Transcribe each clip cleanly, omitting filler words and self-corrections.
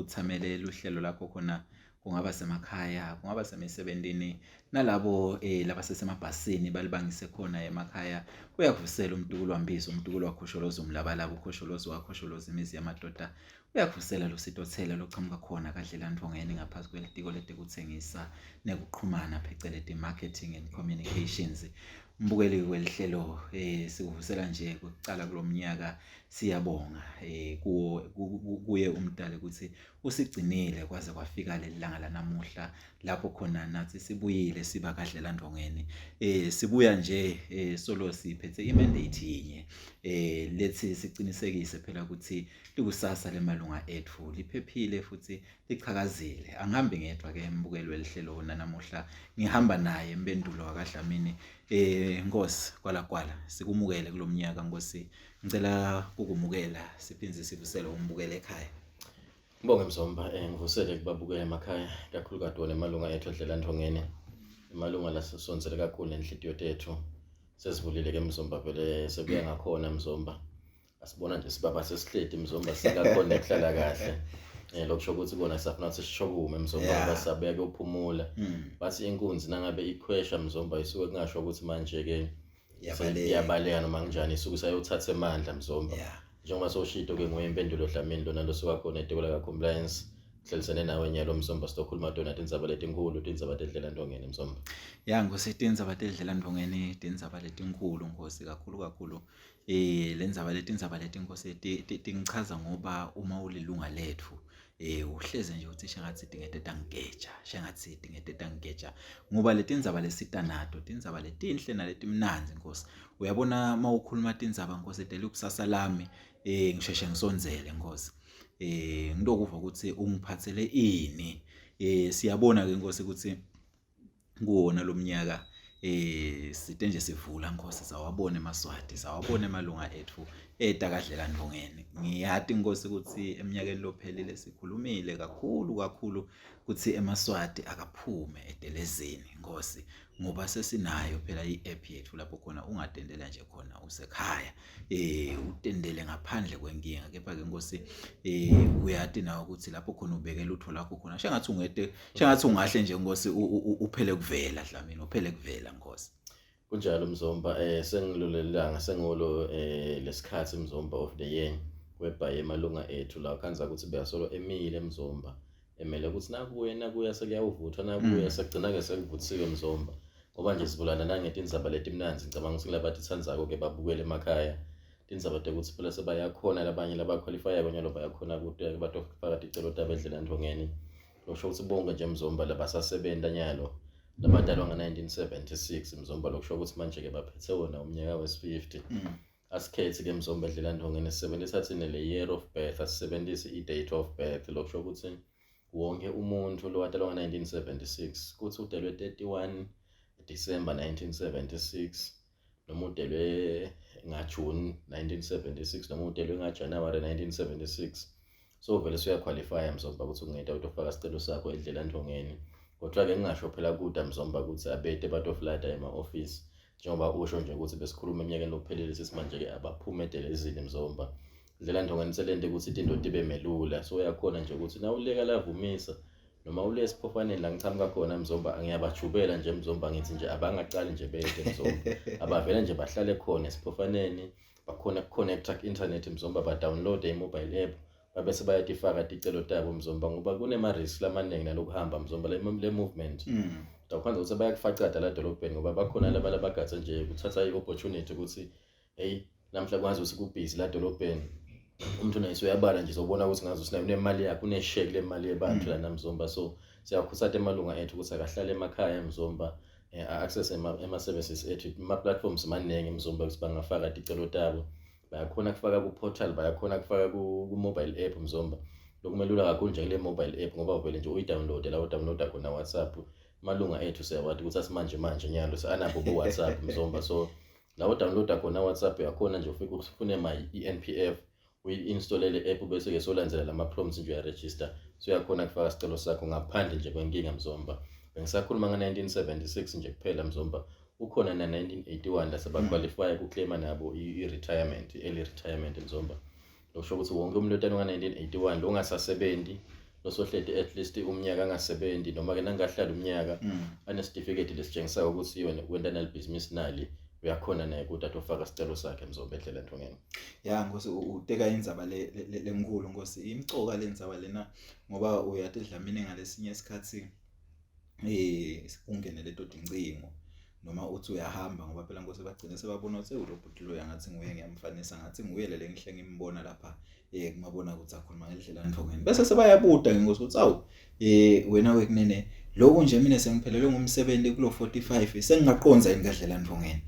uthamele luhlelo lakho khona kungaba semakhaya, kungaba semisebentini nalabo eh labasesemabhasini balibangise khona emakhaya. Uyakuvusela umtukulu wambizo, umtukulu wakhosholoza umlabalaba, ukhosholoza wakhosholoza imizi yamadoda. Uyakuvusela lositothela lochamuka khona kadlela ntfongeni ngaphasi kwelitiko letekutsengisa nekuqhumana pheceleti marketing and communications. Mbukeli welihlelo eh sikuvusela nje kucala kulomnyaka siyabonga eh kuwo kuye umdali ukuthi usigcinile kwaze kwafika leli langa lanamuhla lapho khona nathi sibuyile siba kahle landongeni eh sibuya nje eh solo siphethe imandate yinye eh lethi siqinisekise phela ukuthi likusasa lemalunga ethu liphephile futhi lichakazile angihambi ngedwa ke embukeli welihlelo namuhla ngihamba naye impendulo wakaDlamini eh Nkosi kwala kwala sikumukele kulomnyaka Nkosi ngicela kukumukela siphindze sivusele umbukele ekhaya. Ngibonge Mzomba, eh ngivusele kubabukela emakhaya kakhulukati wona emalunga ethu adlela ntongeni. Emalunga lasondzele kakhulu nenhlitiyo tethu. Sesivulile ke Mzomba vele sekuya ngakhona Mzomba. Asibona nje sibaba sesihleti Mzomba sikakhona ekuhlala kahle. Eh lokusho ukuthi kona safuna ukuthi sishokume Mzomba ngoba sabuya kuyophumula. Bathi inkunzi nangabe ikhwesha Mzomba isuke kungasho ukuthi manje ke iyabaleka noma kanjani isuke isayothatha emandla Mzomba. Njengoba sowushito ke nguye impendulo Dlamini lona losuka khona etiko laka compliance hlalisene nawe nyalo Mzomba sitokhuluma tona tindzaba letinkhulu tindzaba tendlela ndongeni Mzomba. Ya Nkosi tindzaba tendlela ndongeni tindzaba letinkhulu Nkosi kakhulu kakhulu eh lendzaba letindzaba leti Nkosi tingichaza ngoba uma ulilunga lethu eh uhleze nje uthi shengathi tingete tangigeja shengathi tingete tangigeja ngoba letindzaba lesita nato tindzaba letinhle naletimnandzi Nkosi. Uyabona mawukhuluma tindzaba Nkosi dela ukusasa lami eh ngisheshe ngisondzele Nkosi. Eh ngitokuva ukuthi ungiphathele ini. Eh siyabona ke Nkosi ukuthi kuwona lomnyaka eh site nje sivula Nkosi sawabona emaswati sawabona emalunga ethu etakadlela ndongeni ngiyati Nkosi ukuthi eminyakeni lophelile sikhulumile kakhulu kakhulu ukuthi emaswati akaphume edelezini Nkosi ngoba sesinayo phela i-app yethu lapho khona ungatendela nje khona usekhaya eh utendele ngaphandle kwenkinga kepha ke Nkosi eh uyati nawe ukuthi lapho khona ubeke lutho lakho khona shengathi ungete shengathi ungahle nje Nkosi uphele kuvela Dlamini uphele kuvela Nkosi. Kunjalo Mzomba eh sengilolelanga sengolo eh lesikhathi Mzomba of the year whereby emalunga ethu la khanza ukuthi beyasolo emile Mzomba emele ukuthi nakuye nakuya sekuyawuvuthwa nakuya sekugcina-ke sekuvuthisiwe Mzomba ngoba nje sivulana nangetindzaba letimnandzi ngicabanga ukuthi kulabatitsandzako ke babukele emakhaya tindzaba tekuthi phela sebayakhona labanye labakhwalifayako nyalo bayakhona kute batofaka ticelo tabo endlela ntongeni lokusho ukuthi bonke nje Mzomba labasasebenta nyalo labadalwa nga-1976 Mzomba lokusho ukuthi manje-ke baphethe wona umnyaka wesi-50. Asikhethi-ke Mzomba edlela ntongeni sisebenzisa thina le year of birth asisebenzisi i-date of birth lokusho ukuthi wonke umuntu lowatalwa nga-1976 kuthi udelwe 31 December 1976 noma udelwe ngaJune 1976 noma udelwe ngaJanuary 1976 so vele suyakhwalifaya Mzomba ukuthi ungeta utofaka isicelo sakho edlela ntongeni kodwa-ke ngingasho phela kuda Mzomba ukuthi abete batoflata ema-ofisi njengoba usho nje ukuthi besikhuluma eminyakeni lophelile sesimanje-ke abaphume edelezini Mzomba ndlela ntongeni selente ukuthi itinto tibe melula so uyakhona nje ukuthi nawuleka lavumisa noma ule esiphofaneni la ngichamuka khona Mzomba angiyabajubela nje Mzomba ngithi nje abangaqali nje bede Mzomba abavele nje bahlale khona esiphofaneni bakhona kuconnecta ku-internet Mzomba ba-download i-mobile app babese bayatifaka ticelo tabo Mzomba ngoba kunema-risk lamaningi nalokuhamba Mzomba le movement utawukhandza ukuthi bayakufacada la dolobheni ngoba bakhona laba labagadze nje kuthatha i-opportunity ukuthi hey namhla kwazi ukuthi kubhizi la dolobheni umuntu naye uyabala nje uzobona ukuthi ngazi ukuthi naye unemali yakhe uneshare kule mali yebantu lana Mzomba so siyakhuthaza emalunga ethu ukuthi akahlale emakhaya Mzomba a-access ema-services ethu ama-platforms maningi Mzomba ukuthi bangafaka ticelo tabo bayakhona kufaka ku-portal bayakhona kufaka ku-mobile app Mzomba lokumelula kakhulu nje kule mobile app ngoba uvele nje uyi-download la udownloada khona WhatsApp amalunga ethu siyawathi ukuthi asimanje manje nyalo anabo bo-WhatsApp Mzomba so la udownloada khona WhatsApp uyakhona nje ufike ufune my eNPF uyi-installele app bese-ke solandzela lama-prompts nje uyaregister so uyakhona kufaka isicelo sakho ngaphandle nje kwenkinga Mzomba bengisakhuluma nga-1976 nje kuphela Mzomba ukhona na-1981 lasebaqualifya kuclaima nabo i-retirement i-early retirement Mzomba lokusho ukuthi wonke umuntu otalwe nga-1981 lo ongasasebenzi Losohleti at least umnyaka angasebenzi noma ke nangahlala umnyaka anesitifiketi lesitshengisayo ukuthi yona wenta nalibhizinisi nali uyakhona naye ukuthi atofaka sicelo sakhe Mzomba edlela ntongeni. Ya Nkosi, uteka indzaba lenkulu Nkosi, imcoka lendzaba lena ngoba uyati Dlamini ngalesinye isikhathi ungene leto tincingo noma uthi uyahamba ngoba phela Nkosi bagcine sebabona ukuthi lo bhuti loya ngathi nguye, ngiyamfanisa ngathi nguye le ngihle ngimbona lapha kumabona ukuthi akhuluma ngendlela ndvongeni, bese sebayabuta ke Nkosi ukuthi awu wena wekunene lokhu nje mina sengiphelelwe ngumsebenzi kulo 45 sengingaqonza yini kadlela ndvongeni.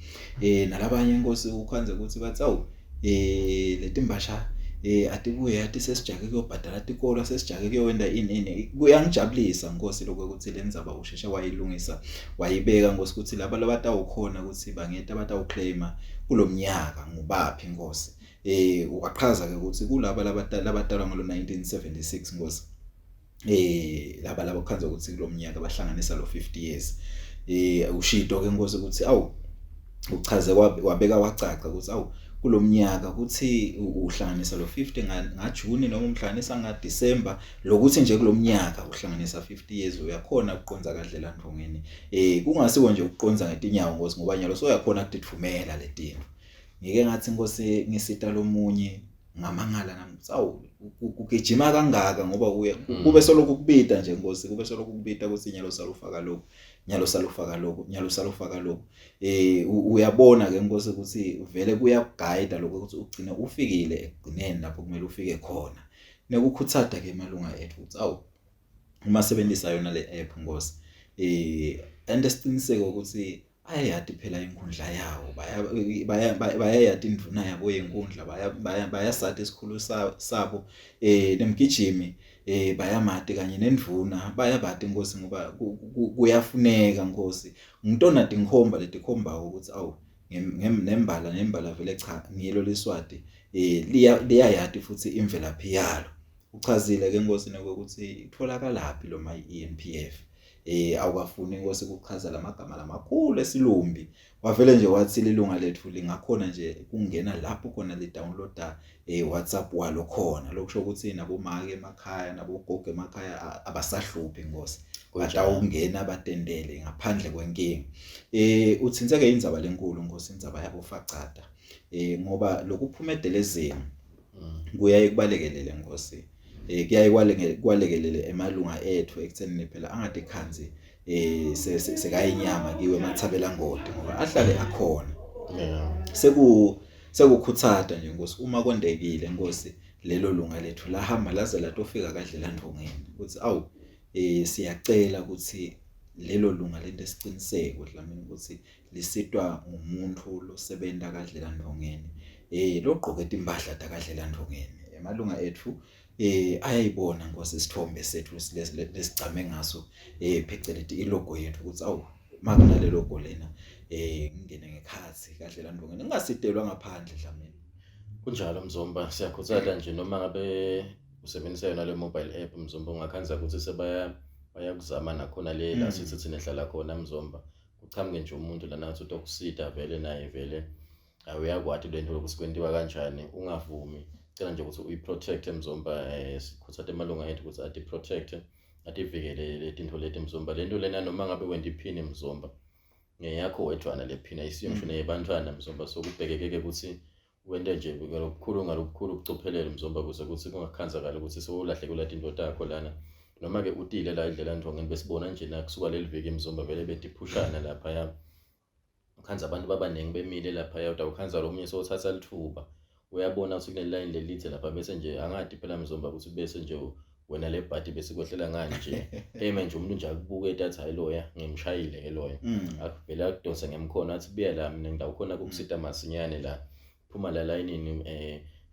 Nalabanye Nkosi ukhanze ukuthi bathi awu letimbasha atibuye athi sesijake kuyobhadala tikolo, sesijake kuyowenda ini ini. Kuyangijabulisa Nkosi lokho ukuthi lenzaba usheshe wayilungisa wayibeka Nkosi ukuthi laba labatawukhona ukuthi bangeta batawuclaima kulomnyaka ngubaphi Nkosi. Waqhaza ke ukuthi kulaba labatalwa ngalo 1976 Nkosi, laba laba kukhanza ukuthi kulomnyaka bahlanganisa lo 50 years. Ushito ke Nkosi ukuthi awu uchaze wabeka wacaca ukuthi awu kulomnyaka ukuthi uhlanganisa lo 50 nga June noma umhlanganisa nga December, lokuthi nje kulomnyaka uhlanganisa 50 years uyakhona ukuqonza kadlela ndvongeni. Kungasiko nje ukuqonza ngetinyawo Nkosi, ngoba nyalo soyakhona ukutithumela letinto. Ngike ngathi Nkosi ngisita lomunye ngamangala nami ukuthi awu kugijima kangaka ngoba uye kube solokhu kubida nje Nkosi, kube solokhu kubida ukuthi nyalo salufaka lokhu, nyalo salufaka lokhu, nyalo salufaka lokhu. Uyabona ke Nkosi ukuthi vele kuyakuguide lokho ukuthi ugcine ufikile ekugcineni lapho kumele ufike khona. Nekukhuthaza ke emalunga ethu ukuthi awu uma sebenzisa yona le app Nkosi, ente siciniseko ukuthi ayayati phela inkundla yawo, bayayati indvuna yabo yenkundla, bayasati isikhulu sabo nemgijimi bayamati kanye nendvuna bayabati Nkosi, ngoba kuyafuneka Nkosi ngitona tinkhomba letikhombako ukuthi awu nembala nembala vele cha ngilo liswati liyayati futhi imvelaphi yalo. Uchazile ke Nkosi nokuthi itholakalaphi lo my ENPF. Awukafuni Nkosi ukuchaza lamagama lamakhulu esilumbi, wavele nje wathi lilunga lethu lingakhona nje kungena lapho khona li downloada WhatsApp walo khona, lokusho ukuthi nabomake emakhaya nabogogo emakhaya abasahluphi Nkosi, batawungena batendele ngaphandle kwenkinga. Uthintseke indzaba lenkulu Nkosi, indzaba yabofacada, ngoba lokuphuma edelezeni kuyaye kubalekelele Nkosi, kuyaye kwalekelele emalunga ethu ekutheni phela angadikhanzi sekayinyama kiwe emathabela ngodi ngoba ahlale akhona. Sekukhuthaza nje Nkosi uma kondekile Nkosi lelo lunga lethu lahamba laze latofika kadlela ndvongeni ukuthi awu siyacela ukuthi lelo lunga lento esiciniseko Dlamini ukuthi lisitwa ngumuntu losebenta kadlela ndvongeni logqoke timpahla takadlela ndvongeni. Emalunga ethu ayayibona Nkosi isithombe sethu lesigcame ngaso pheceleti ilogo yethu ukuthi awu makunale logo lena ngingene ngekhathi kadlela ndvongeni ngingasitelwa ngaphandle Dlamini. Kunjalo Mzomba, siyakhuthaza nje noma ngabe usebenzisa yona le mobile app Mzomba, ungakhanza ukuthi sebaya bayakuzama nakhona le la sithi thina hlala khona Mzomba, kuchamuke nje umuntu lana athi utokusida vele naye vele awuyakwati lento lokuthi kwentiwa kanjani, ungavumi. Cela nje ukuthi uyi-protect Mzomba. Sikhuthaza emalunga ethu ukuthi ati-protect ativikele letinto leti Mzomba. Lento lena noma ngabe wenta iphini Mzomba ngeyakho wedvwana le phini, ayisiyo ngisho neyebantfwana Mzomba. So kubhekeke ukuthi wente nje ngalokukhulu ngalokukhulu ukucophelela Mzomba ukuze ukuthi kungakhanzakali ukuthi sewulahlekelwa tinto takho lana, noma ke utile la indlela ndvongeni besibona nje na kusuka leli viki Mzomba vele betiphushana laphaya, ukhanza abantu babaningi bemile laphaya, utawukhanza lo munye sowuthatha lithuba uyabona ukuthi kunelayini lelidze lapha, bese nje angadi phela Mzomba ukuthi bese nje wena le bhadi bese kwehlela ngani nje eme nje umuntu nje akubuke athi hayi loya ngimshayile ke loya, akuvele akudonse ngemkhono athi buya la mina ngidawukhona kukusita masinyane la, phuma la layinini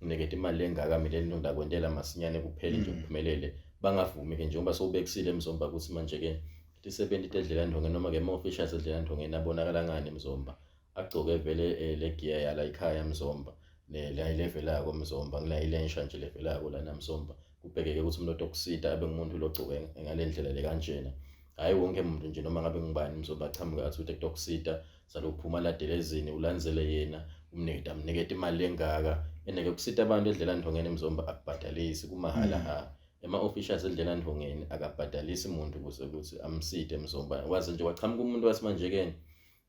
nginikete imali engaka mina lento ndakwentela masinyane kuphele nje kuphumelele. Bangavumi ke njengoba sowubekisile Mzomba ukuthi manje ke tisebenti tedlela ndvongeni noma ke ama-officials edlela ndvongeni abonakala ngani Mzomba, agcoke vele le gear yala ekhaya Mzomba, le levelako Mzomba, ngila ilensha nje levelako lana Mzomba. Kubhekeke ukuthi umuntu otokusita abe ngumuntu logcoke ngale ndlela le kanjena, hhayi wonke umuntu nje noma ngabe ngubani Mzomba achamuke athi uthi kutokusita salokuphuma ladelezini ulandzele yena umnikete amnikete imali lengaka eneke kusita abantu edlela ndvongeni Mzomba akubhadalisi kumahhala ha. Ema-officials edlela ndvongeni akabhadalisi muntu kuze ukuthi amside Mzomba. Waze nje wachamuka umuntu wathi manje-ke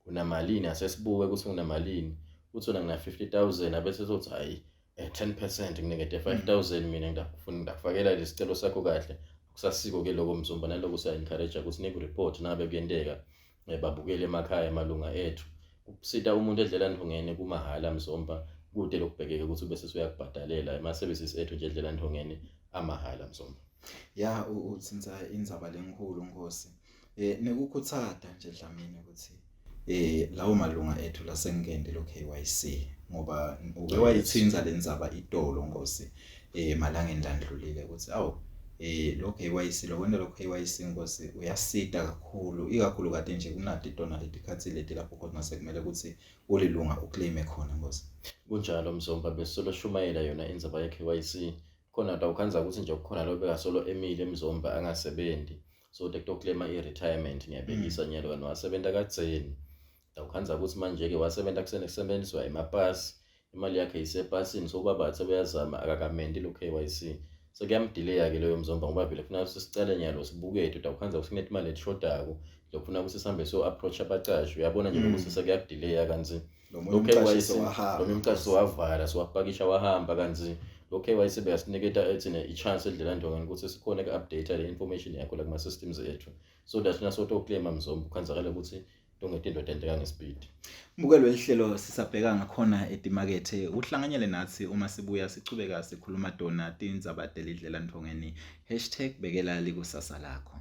unamalini, asesibuke ukuthi unamalini. Uthi wena ngina 50000 abese sothi hayi 10% nginikete 5000 mina ngidakufuna ngidakufakela lesicelo sakho kahle. Akusasiko ke lokho Mzomba, naloko siya encourage ukuthi niku report nabe kuyenteka babukele emakhaya amalunga ethu. Ukusita umuntu edlela ndvongeni kumahhala Mzomba, kude lokubhekeke ukuthi bese suyakubhadalela ema services ethu nje edlela ndvongeni amahhala Mzomba. Ya, uthinta indzaba lenkulu Nkosi. Nekukhuthata nje Dlamini ukuthi lawo malunga ethu lasengende lo KYC ngoba uke wayithinta lendzaba itolo Nkosi malangeni landlulile ukuthi awu lo KYC lo kwenta lo KYC Nkosi uyasita kakhulu, ikakhulu kade nje kunati tona letikhathi leti lapho khona sekumele ukuthi ulilunga uclaime khona Nkosi. Kunjalo Mzomba, besolo shumayela yona indzaba ye KYC. Khona utawukhandza ukuthi nje kukhona lo bekasolo emile Mzomba angasebenzi, so tekutoklema i-retirement ngiyabekisa nyalo kanti wasebenza kadzeni. Utawukhandza ukuthi manje-ke wasebenza kusenekusebenziswa emapasi, imali yakhe isepasini, so ubaba athe uyazama akakamenti lo KYC. Sekuyamdileya-ke loyo Mzomba ngoba vele kufuna ukuthi sicale nyalo sibukete, utawukhandza ukuthi kunetimali letishodako lokufuna ukuthi sihambe siyo-approach abacashi. Uyabona nje ukuthi sekuyakudileya kanti Lo munye umqashi sowahamba. Lo umqashi sowavala, sowapakisha wahamba kanti lo KYC beyasiniketa ethine i-chance edlela ndongeni ukuthi sikhone ku-update le information yakho la kuma-systems ethu so that nasotoclaima Mzomba ukhanzakala ukuthi tonke tinto tenteka ngespeed. Mbukelo lihlelo sisabheka ngakhona etimakethe, uhlanganyele nathi uma sibuya sichubeka sikhuluma tona tindzaba telidlela ndvongeni #bekela likusasa lakho.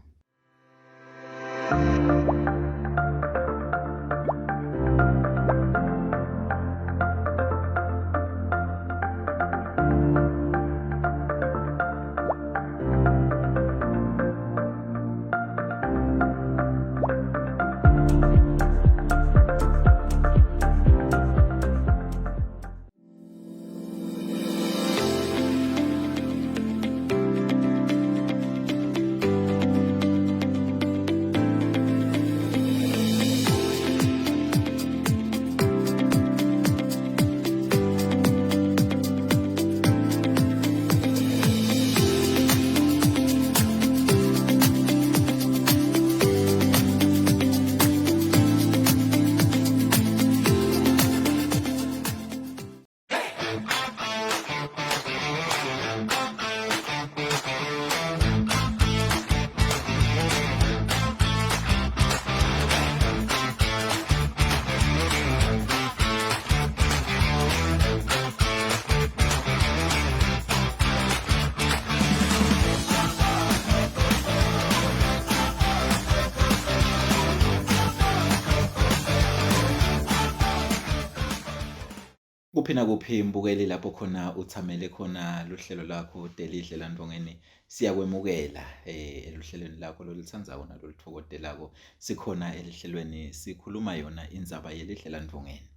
Kuphi nakuphi mbukeli lapho khona uthamele khona luhlelo lakho Delidle Landvongeni, siyakwemukela eluhlelweni lakho lolutsandzako nalolutfokotelako. Sikhona elihlelweni sikhuluma yona indzaba yelihle Landvongeni.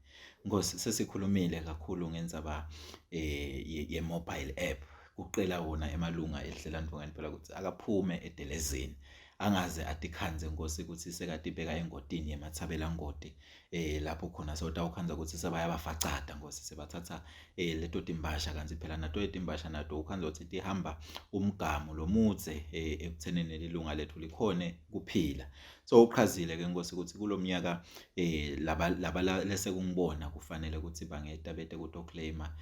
Nkosi, sesikhulumile kakhulu ngendzaba ye-mobile app, kucela wona emalunga elihle Landvongeni phela ukuthi akaphume edelezini angaze atikhandze Nkosi ukuthi sekatibeka engotini yemathabelangoti lapho khona sewutawukhandza ukuthi sebayabafacada Nkosi, sebathatha leto timbasha kantsi phela nato letimbasha nato ukhandza ukuthi tihamba umgamu lomudze ekuthenini lilunga lethu likhone kuphila. So uchazile ke Nkosi ukuthi kulomnyaka laba laba lesekungibona kufanele ukuthi bangeta bete kutoclaima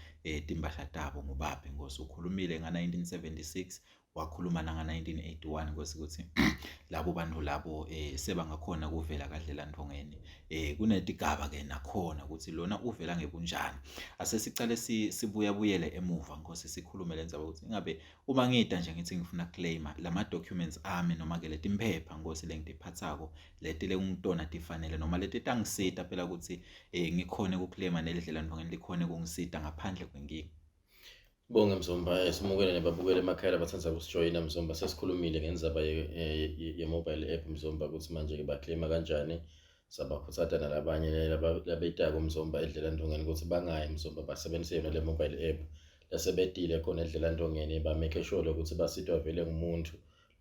timbasha tabo ngubaphi Nkosi. Ukhulumile nga 1976 wakhuluma nanga 1981 Nkosi ukuthi labo bantu labo sebangakhona kuvela kadlela ndvongeni. Kunetigaba ke nakhona ukuthi lona uvela ngebunjani. Asesicale sibuya buyele emuva Nkosi, sikhulume lendzaba ukuthi ingabe uma ngida nje ngithi ngifuna claima lama documents ami noma ke letimphepha Nkosi lengitiphathako leti lekungitona tifanele noma leti tangisita phela ukuthi ngikhone ukuclaima nelidlela ndvongeni likhone kungisita ngaphandle kwenkinga. Bonke Mzomba, simukele nababukeli emakhaya abathanda ukusijoyina Mzomba. Sesikhulumile ngendzaba ye-mobile app Mzomba ukuthi manje-ke baclaima kanjani. Sabakhuthaza nalabanye labetako Mzomba edlela ndvongeni ukuthi bangayi Mzomba, basebenzise yona le mobile app. Lasebetile khona edlela ndvongeni ba-make sure ukuthi basitwa vele ngumuntu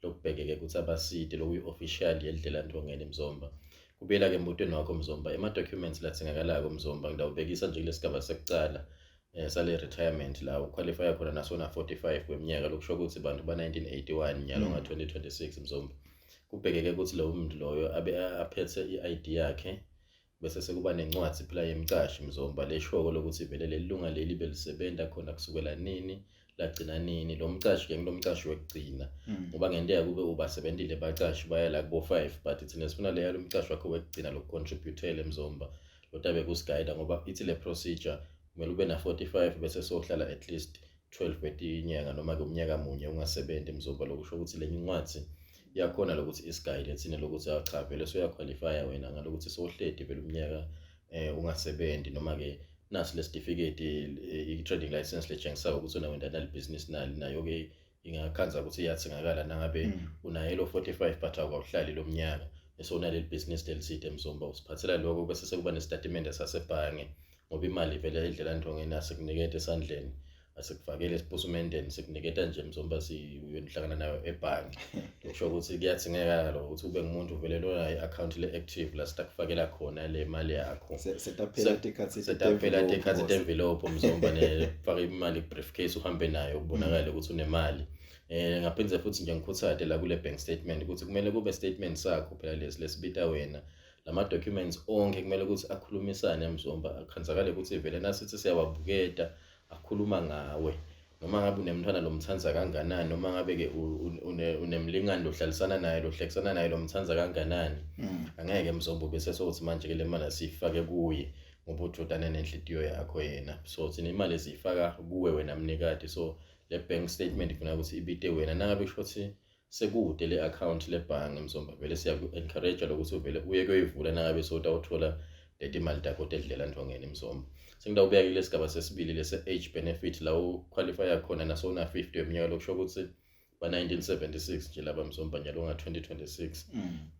lokubhekeke ukuthi abasite lokuyi-official yedlela ndvongeni Mzomba. Kubuyela-ke embutweni wakho Mzomba, ema-documents ladzingakalako Mzomba ngitawubekisa nje kule sigaba sekucala. Sale retirement la uqualify khona nasona 45 kweminyaka, lokusho ukuthi bantu ba 1981 nyalo nga 2026 Mzomba. Kubhekeke ukuthi lowo muntu loyo abe aphethe i-ID yakhe, bese sekuba nencwadi phela yemcashi Mzomba leshoko lokuthi vele leli lunga leli belisebenta khona kusukela nini lagcina nini. Lo mcashi ke ngilomcashi wekugcina, ngoba ngenteka kube ubasebentile bacashi baya la kubo 5, but thina sifuna leya lomcashi wakho wekugcina lokucontributele Mzomba, lotabe kusigayida, ngoba ithi le procedure kumele ube na 45 bese sohlala at least 12 wetinyanga noma ke umnyaka munye ungasebenzi Mzomba. Lokusho ukuthi lenye incwadi iyakhona lokuthi isigayide thina lokuthi ah, cha, vele soyaqualifya wena ngalokuthi sohledi vele umnyaka ungasebenzi, noma ke nasi le certificate, i-trading license letshengisako ukuthi wena wenta nali business nali, nayo ke ingakhanza ukuthi iyathengakala nangabe unayo lo 45 but awukawuhlali lo mnyaka bese unaleli business leliside Mzomba. Usiphathela lokho, bese sekuba nesitatimende sasebhange, ngoba imali vele edlela ndongeni asikunikete esandleni, asikufakele esiphusumendeni, sikuniketa nje Mzomba, siyohlangana nayo ebhange. Kusho ukuthi kuyathingeka lokho ukuthi ube ngumuntu vele lona i-account le-active la sitakufakela khona le mali yakho. Setaphela tikhatsi. Setaphela tikhatsi temvilopho Mzomba, nefaka imali ku-briefcase uhambe nayo kubonakale ukuthi unemali. Ngaphinde futhi nje ngikhuthade la kule bank statement ukuthi kumele kube statement sakho phela lesi lesibita wena. Lama documents onke kumele ukuthi akhulumisane Mzomba, akhanzakale ukuthi vele nasithi siyawabuketa akhuluma ngawe, noma ngabe unemntwana lomthanza kanganani, noma ngabe ke unemlingani lohlalisana naye, lohlekisana naye, lomthanza kanganani, angeke Mzomba bese sokuthi manje ke le mali asiyifake kuye ngoba ujodane nenhlitiyo yakho yena. So thina imali esiyifaka kuwe wena mnikati, so le bank statement kufuneka ukuthi ibite wena. Nangabe kusho ukuthi sekude le account lebhange Mzomba, vele siyaku-encourage lokuthi uvele uye kuyoyivula nangabe sowutawuthola leti mali takho tedlela ndvongeni Mzomba. Sengitawubeka kule sigaba sesibili lese age benefit la uqualifya khona nasowuna 50 weminyaka, lokusho ukuthi ba 1976 nje laba Mzomba nyalo nga 2026.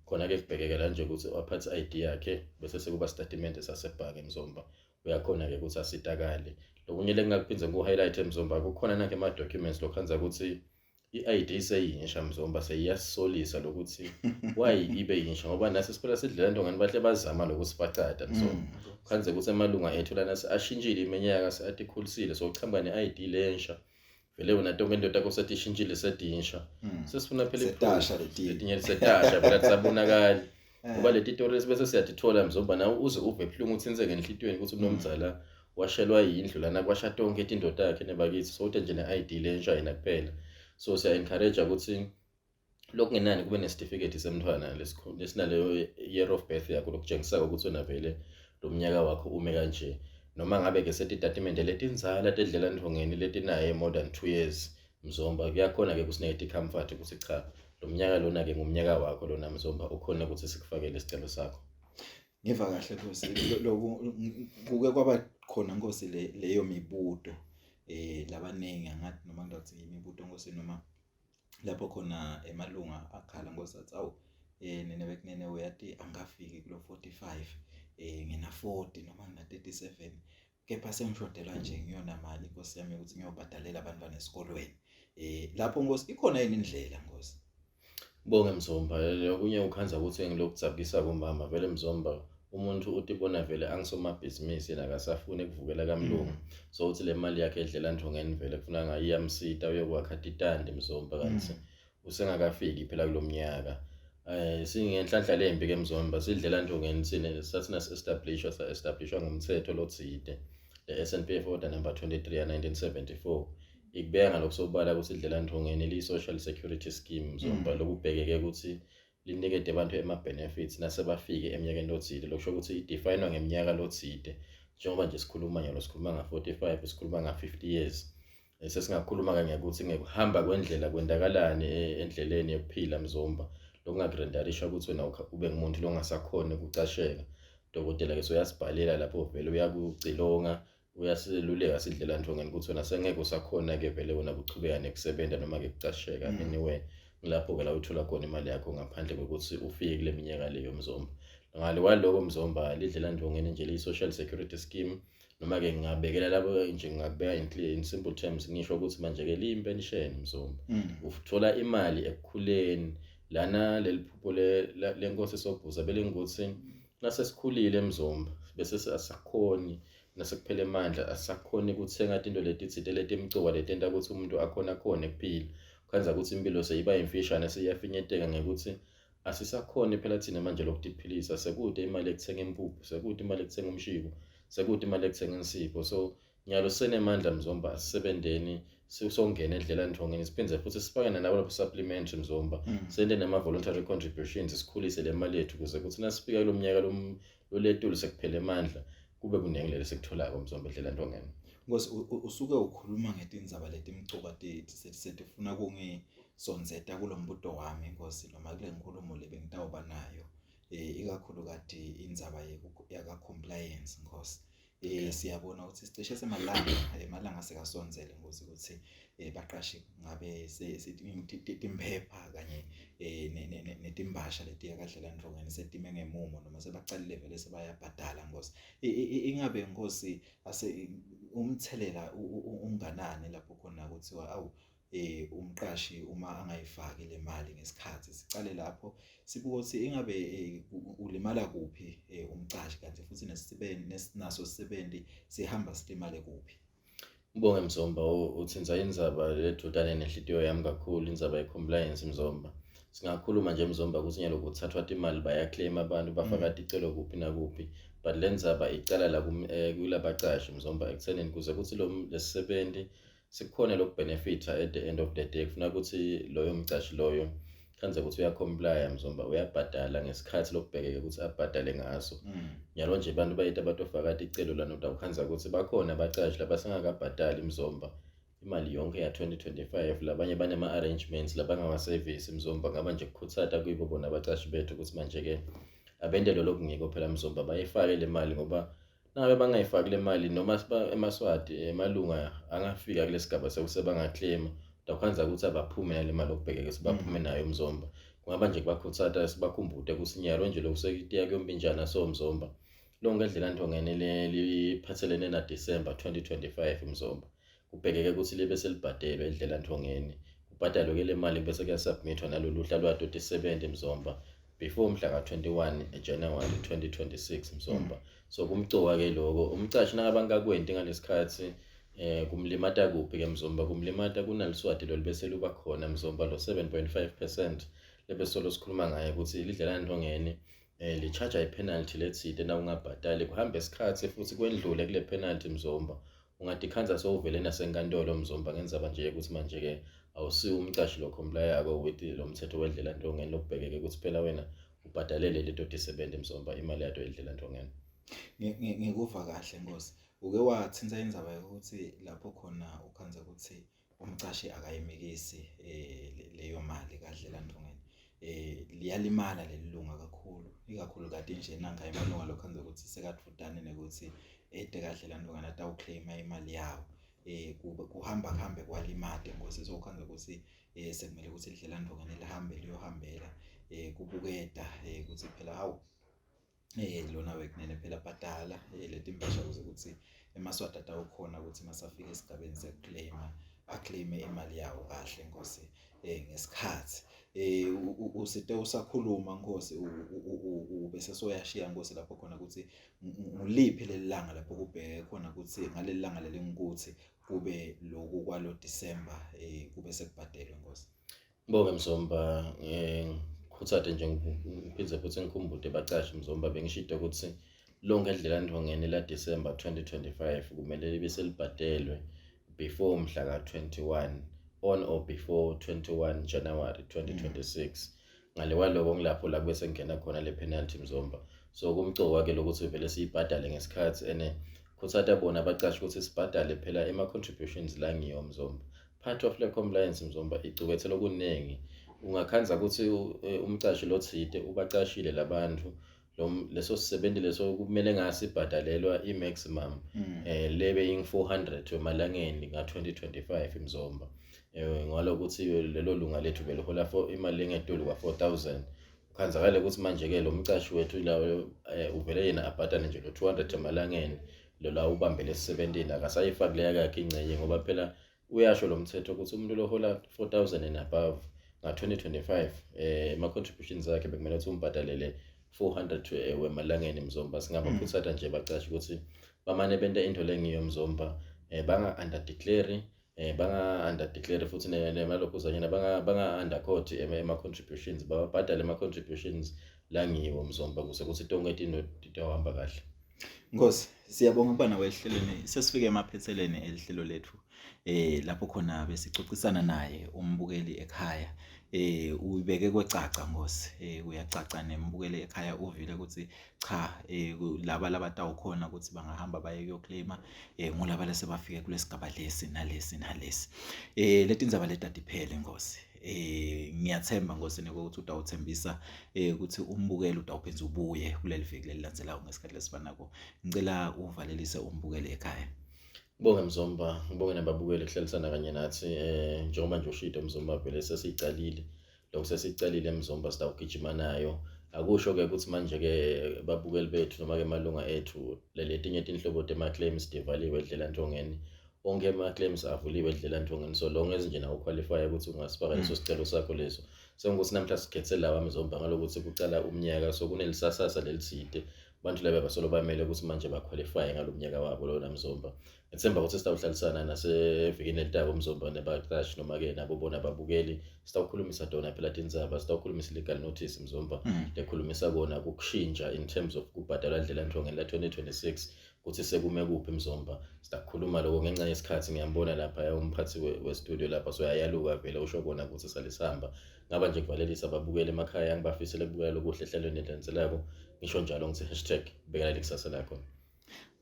Khona ke kubhekekela nje ukuthi waphatha ID yakhe, bese sekuba statement sasebhange Mzomba, uyakhona ke ukuthi asitakale. Lokunye lengingakuphindze ngiku-highlight Mzomba, kukhona nakhe ama documents lokhanza ukuthi i-ID seyinsha Mzomba, seyiyasisolisa lokuthi why ibe yinsha, ngoba nasi siphela sidlela nto ngani bahle bazama lokusipacada Mzomba. Khanze ukuthi amalunga ethu lana ashintshile iminyaka, seatikhulisile, so uchamba ne-ID lensha vele wena tonke into takho setishintshile, setinsha. Sesifuna phela Setasha letinye. Letinye setasha phela tisabonakali, ngoba leti tori lesi bese siyatithola Mzomba, nawe uze uve buhlungu uthintseke enhlitiyweni ukuthi unomzala washelwa yindlu lana, kwasha tonke tinto takhe nebakithi, so ute nje ne-ID lensha yena kuphela. So siya-encourage ukuthi lokungenani kube nesitifiketi semntwana lesinaleyo year of birth yakho, lokutshengisako ukuthi wena vele lo mnyaka wakho ume kanje, noma ngabe-ke setitatimende letindzala tedlela ndvongeni letinaye more than 2 years Mzomba, kuyakhona-ke kusiniketa i-comfort ukuthi cha, lo mnyaka lona-ke ngumnyaka wakho lona Mzomba, ukhona ukuthi sikufakele isicelo sakho. Ngiva kahle Nkosi, lokhu kuke kwaba khona Nkosi leyo mibuto labaningi, angathi noma ngithi imibuto Nkosi, noma lapho khona emalunga akhala Nkosi athi awu, nene bekunene uyati angafiki kulo 45, ngina 40 noma ngina 37, kepha sengishodelwa nje ngiyona mali Nkosi yami ukuthi ngiyobhadalela abantwana esikolweni. Lapho Nkosi ikhona yini indlela Nkosi? Bonke Mzomba, okunye ukhanza ukuthi ngilokudzabukisa kumama vele Mzomba, umuntu utibona vele angisomabhizinisi yena akasafuni ukuvukela kamlungu, so uthi le mali yakhe edlela ndvongeni vele kufuna ngayiyamsita uyokwakha titandi Mzomba, kanti usengakafiki phela kulomnyaka. Singenhlanhla lembi ke Mzomba, sidlela ndvongeni thina sathi nasi-establishwa, sa-establishwa ngumthetho lotsite, le SNPF order number 23 ya 1974, ikubeka ngalokhu sobala ukuthi idlela ndvongeni liyi-social security scheme Mzomba, lokubhekeke ukuthi linikete abantu ema-benefits nasebafike eminyakeni lotsite, lokusho ukuthi idefayinwa ngeminyaka lotsite, njengoba nje sikhuluma nyalo sikhuluma nga-45, sikhuluma nga-50 years. Sesingakhuluma-ke ngekuthi ngekuhamba kwendlela kwendakalani endleleni yokuphila Mzomba, lokungakurendarisha ukuthi wena ube ngumuntu longasakhoni ukucasheka. Dokotela-ke soyasibhalela lapho vele uyakucilonga, uyaseluleka sidlela ndvongeni ukuthi wena sengeke usakhona-ke vele wena kuchubeka nekusebenza noma-ke kucasheka. Anyway, ngilapho-ke la uthola khona imali yakho ngaphandle kokuthi ufike kule minyaka leyo Mzomba. Ngale kwaloko Mzomba, lidlela ndvongeni nje liyi-social security scheme, noma-ke ngingabekela labo nje, ngingakubeka in clear, in simple terms, ngisho ukuthi manje-ke liyimpenisheni Mzomba. Uthola imali ekukhuleni lana. Leli phupho lenkosi Sobhuza belingukuthi nasesikhulile Mzomba bese asakhoni. Nasekuphele emandla asisakhoni kutsenga tinto letitsite letimcoka letenta ukuthi umuntu akhona khona kuphila. Khandza ukuthi impilo seyiba yimfishane seyiyafinyeteka ngekuthi asisakhoni phela thina manje lokutiphilisa, sekude imali ekuthenga impuphu, sekude imali ekuthenga umshiko, sekude imali ekuthenga insipho. So nyalo senemandla Mzomba, asisebenteni songena edlela nthongeni, siphindze futhi sifake nalabo lapho supplementary Mzomba, sente nama-voluntary contributions, sikhulise le mali yethu ukuze kuthi nasifika kulo mnyaka loletulu sekuphele amandla kube kuningi leli sikutholako Mzomba edlela ntongeni. Nkosi, usuke ukhuluma ngetindzaba letimcoka setifuna kungisondzeta kulo mbuto wami Nkosi, noma kule nkulumo le bengitawuba nayo, ikakhulukati indzaba yaka-compliance Nkosi. Siyabona ukuthi sicishe semalanga emalanga sekasondzele Nkosi ukuthi baqashi ngabe timphepha kanye netimbasha letiya kadlela ndvongeni setime ngemumo noma sebacalile vele sebayabhadala Nkosi. Ingabe Nkosi ase umthelela unganani lapho khona kuthiwa awu umqashi uma angayifaki le mali ngesikhathi? Sicale lapho sibuke ukuthi ingabe ulimala kuphi umqashi, kanti futhi naso sisebenzi sihamba silimale kuphi. Ngibonge Mzomba, uthinza indzaba ledvutane nenhlitiyo yami kakhulu, indzaba ye-compliance Mzomba. Singakhuluma nje Mzomba ukuthi nyalo kuthathwa timali bayaclaim abantu, bafaka ticelo kuphi nakuphi, but le ndzaba icala la kulabaqashi Mzomba ekuthenini kuze kuthi lo lesisebenzi sikhone lokubenefita at the end of the day, kufuna ukuthi loyo mcashi loyo khandze ukuthi uyacomply Mzomba, uyabhadala ngesikhathi lokubhekeke ukuthi abhadale ngaso. Nyalo nje abantu bayita batofaka ticelo lana, utawukhandza ukuthi bakhona abacashi labasengakabhadali Mzomba imali yonke ya-2025, labanye banema-arrangements labangawa-service Mzomba. Ngaba nje kukhutsata kuyibo bona abacashi bethu ukuthi manje-ke abente lolo kungiko phela Mzomba, bayifake le mali, ngoba nangabe bangayifaki le mali noma emaSwati emalunga angafika kule sigaba sekuthi bangaclaima, utawukhandza ukuthi abaphume nale mali okubhekeke ukuthi baphume nayo Mzomba. Kungaba nje kubakhutsata sibakhumbute ukuthi nyalo nje lokhu sekutiya kuyombinjana so Mzomba, lonke edlela ntongeni liphathelene na December 2025 Mzomba kubhekeke ukuthi libe selibhadelwe edlela ntongeni, kubhadalwe-ke le mali bese kuyasubmithwa nalolu hla lwato tisebenzi Mzomba before mhla ka-21 January 2026 Mzomba. So kumcoka-ke loko umcashi nangabe angakakwenti ngalesikhathi kumlimata kuphi ke Mzomba? Kumlimata kunaliswati lolu bese luba khona Mzomba, lo 7.5% lebesolo sikhuluma ngaye ukuthi lidlela ntongeni li-charge i-penalty letsite na ungabhadali, kuhambe isikhathi futhi kwendlule kule penalty Mzomba, ungatikhandza sowuvele nasenkantolo Mzomba ngendzaba nje yokuthi manje-ke awusiwo umcashi lo comply-ako with lo mthetho wedlela ntongeni lokubhekeke ukuthi phela wena ubhadalele leto tisebenzi Mzomba imali yato edlela ntongeni. Ngikuva kahle Nkosi, uke wathinta indzaba yokuthi lapho khona ukhandza ukuthi umcashi akayimikisi leyo mali kadlela ntongeni, liyalimala leli lunga kakhulu, ikakhulukati nje nanka emalunga lokhandza ukuthi sekadvutane nekuthi ede kadlela ntongeni atawuclaima imali yawo, kuhamba kuhambe kwalimate Nkosi. So ukhandza ukuthi sekumele ukuthi idlela ntongeni lihambe liyohambela kubuketa ukuthi phela hawu lona wekunene phela bhadala letimbasha ukuze ukuthi emaSwati atawukhona ukuthi masafika esigabeni sekuclaima aclaime imali yawo kahle Nkosi ngesikhathi. Usite usakhuluma Nkosi ubese soyashiya Nkosi lapho khona ukuthi nguliphi leli langa lapho kubheke khona ukuthi ngaleli langa leli ngikuthi kube lokhu kwalo December kube sekubhadelwe Nkosi. Ngibonge Mzomba, ngikhuthate nje ngiphindze futhi ngikhumbule bacashi Mzomba, bengishilo ukuthi lonke edlela ntongeni la December 2025 kumele libe selibhadelwe before mhla ka-21, on or before 21 January 2026. Ngale kwaloko ngilapho la kube sengena khona le penalty Mzomba. So kumcoka ke lokuthi vele siyibhadale ngesikhathi, ene khuthata bona abacashi ukuthi sibhadale phela ema-contributions la ngiyo Mzomba. Part of le compliance Mzomba icukethe lokuningi, ungakhandza ukuthi umcashi lothide ubacashile labantu, leso sisebenzi leso kumele ngasibhadalelwa i-maximum lebe ing 400 emalangeni nga-2025 Mzomba, ngalokuthi lelo lunga lethu belihola for imali engetulu kwa-4000, kukhanzakale ukuthi manje-ke lo mcashi wethu la uvele yena abhadale nje lo 200 emalangeni lo la ubambele esisebentini, akasayifaki leya yakhe ingcenye, ngoba phela uyasho lo mthetho ukuthi umuntu lohola 4000 and above nga-2025 ama-contributions akhe bekumele ukuthi umbhadalele 400 wemalangeni Mzomba. Singabakhuthaza nje bacashi ukuthi Bamane bente into lengiyo Mzomba, banga under declare, banga under declare futhi nemalokhuzanyana banga undercut ema contributions, babhadale ama contributions langiwo Mzomba kuze kuthi tonke tinto titawuhamba kahle. Nkosi, siyabonga ukuba nawe ehlelweni. Sesifike emaphethelweni elihlelo lethu. Lapho khona besicocisana naye umbukeli ekhaya. Uyibeke kwecaca Nkosi. Uyacaca nembukeli ekhaya uvile ukuthi cha, laba labatawukhona ukuthi bangahamba baye kuyoclaima ngulaba lesebafike kulesigaba lesi nalesi nalesi. Letindzaba leti atiphele Nkosi. Ngiyathemba Nkosi ukuthi utawuthembisa ukuthi umbukeli utawuphinda ubuye kuleli viki lelilandzelako ngesikhathi lesifanako. Ngicela uvalelise umbukeli ekhaya. Ngibonge Mzomba, ngibonge nababukeli kuhlalisana kanye nathi. Njengoba nje ushito Mzomba, vele sesiyicalile lokhu, sesiyicalile Mzomba, sitawugijima nayo. Akusho-ke ukuthi manje-ke babukeli bethu noma-ke amalunga ethu letinye tinhlobo tema-claims tivaliwe edlelantongeni. Onke ama-claims avuliwe edlelantongeni, so long as nje nawe uqualify ukuthi ungasifaka leso sicelo sakho leso. Sengukuthi namhla sikhethe lawa Mzomba ngalokuthi kucala umnyaka, so kunelisasasa lelithide, abantu laba basolo bamele ukuthi manje baqualify ngalo mnyaka wabo lona Mzomba. Ngithemba ukuthi sitawuhlalisana nasevikini elitako Mzomba nebaqashi noma-ke nabo bona ababukeli, sitawukhulumisa tona phela tindzaba, sitawukhulumisa legal notice Mzomba lekhulumisa kona kukushintsha in terms of kubhadalwa dlelantongeni la 2026 ukuthi sekume kuphi Mzomba. Sitakukhuluma lokho ngenxa yesikhathi. Ngiyambona lapha umphathi we-studio lapha, so uyayaluka vele usho kona ukuthi salisihamba. Ngaba nje kuvalelisa ababukeli emakhaya, ngibafisele kubukela lokuhle ehlelweni elilandzelako. Ngisho njalo ngithi hashtag bekela likusasa lakho.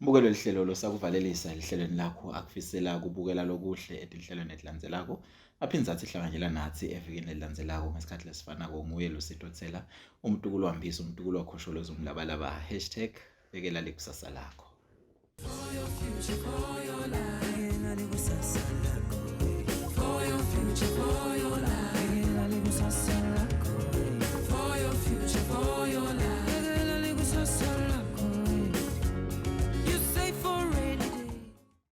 Mbukelo lihlelo losakuvalelisa ehlelweni lakho, akufisela kubukela lokuhle etinhlelweni etilandzelako. Aphindze athi hlanganyela nathi evikini elilandzelako ngesikhathi lesifanako. Nguye Lusito Thela, umtukulu wambisi, umtukulu wakhosholoza umlabalaba. Hashtag bekela likusasa lakho. For your future, for your life. Bekela likusasa lakho. For your future, for your life. Bekela likusasa lakho.